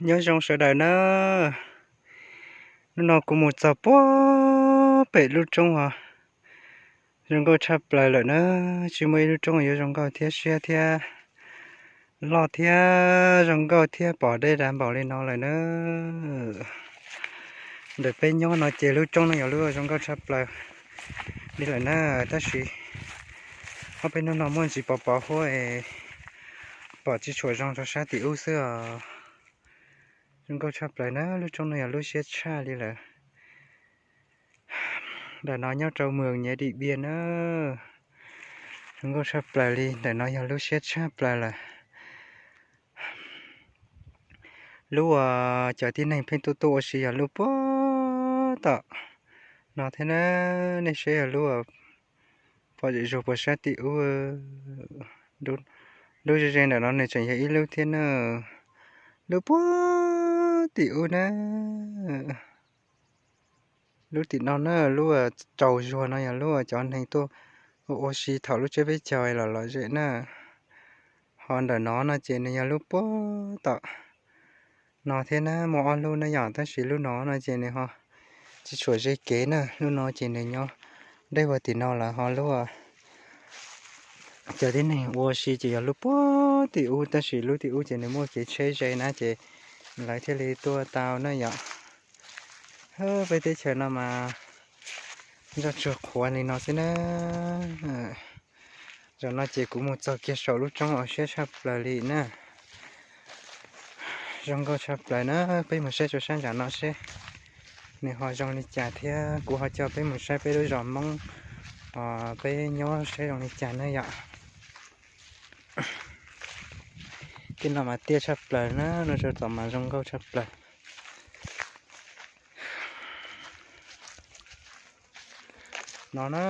Nyob zoo sawv daws na, hnub no kuv mus txog puag pem lub roob os, zoo nkauj tshaj plaws lawm na. Tsis muaj ib lub roob yuav zoo nkauj thiab siab thiab loj thiab zoo nkauj thiab pom deb dav npaum li no lawm na. Ntawm peb nyob no ces lub roob no yog lub zoo nkauj tshaj plaws li lawm na, tab sis ob peb hnub no muaj ntsis pos pos huab es pom tsis tshua zoo rau sab tim ub xwb os. Zoo nkauj tshaj plaws na, lub roob no yog lub siab tshaj li lawm. Ntawm no nyob rau moos Nyiav Dim Npiaj na, zoo nkauj tshaj plaws li, ntawm no yog lub siab tshaj plaws lawm. Lub uas cov tib neeg pheej tuaj tuaj ua si yog lub puag tom no thiab na, nej saib yog lub pom zem zuag puas sab tim ub. Lub ze ze ntawm no nws tseem yog ib lub thiab na, lub puag tim ub na. Lub tim no na, lub tsaus zuag no yog lub cov neeg tuaj ua si thaum lub tsiab peb caug los lom zem na. Ho ntawm no no ces nws yog lub puag tom no thiab na, muaj ob lub na yom, tab sis lub no no ces nws ho tsis tshua ze kev na, lub no ces nws nyob deb puag tim no lawm. Ho lub cov tib neeg ua si ces yog lub puag tim ub, tab sis lub tim ub ces nws muaj kev tsheb ze na ces lawv thiaj li tuaj tau na yom. Peb teb chaws no mas nroj tsuag qhuav li no xwb na. Zaum no ces kuv mus txog kiag saum lub roob uas siab tshaj plaws li na. Zoo nkauj tshaj plaws na, peb mus saib rau sab nram no seb nws ho zoo li cas thiab kuv ho coj peb mus saib peb lub zos Hmoob peb nyob saib zoo li cas na yom. Tej no mas tiaj tshaj plaws na, no rau tom mas zoo nkauj tshaj plaws. No na,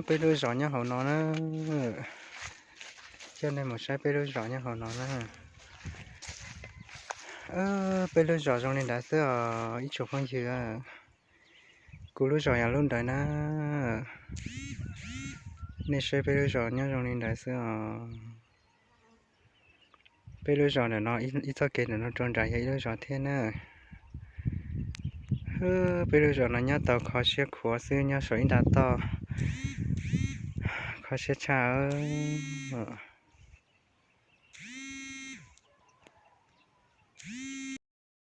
peb lub zos nyob hauv no na. Coj nej mus saib peb lub zos nyob hauv no na. Peb lub zos zoo li ntawd xwb os ib tsoom phooj ywg. Kuv lub zos yog lub ntawd na. Nej saib peb lub zos nyob zoo li ntawd xwb os. Peb lub zos ntawm no ib txoj kev ntawm no rau nram yog ib lub zos thiab na. Peb lub zos no nyob tau kho siab khuav xwb, nyob saum ib nta toj, kho siab tshaj.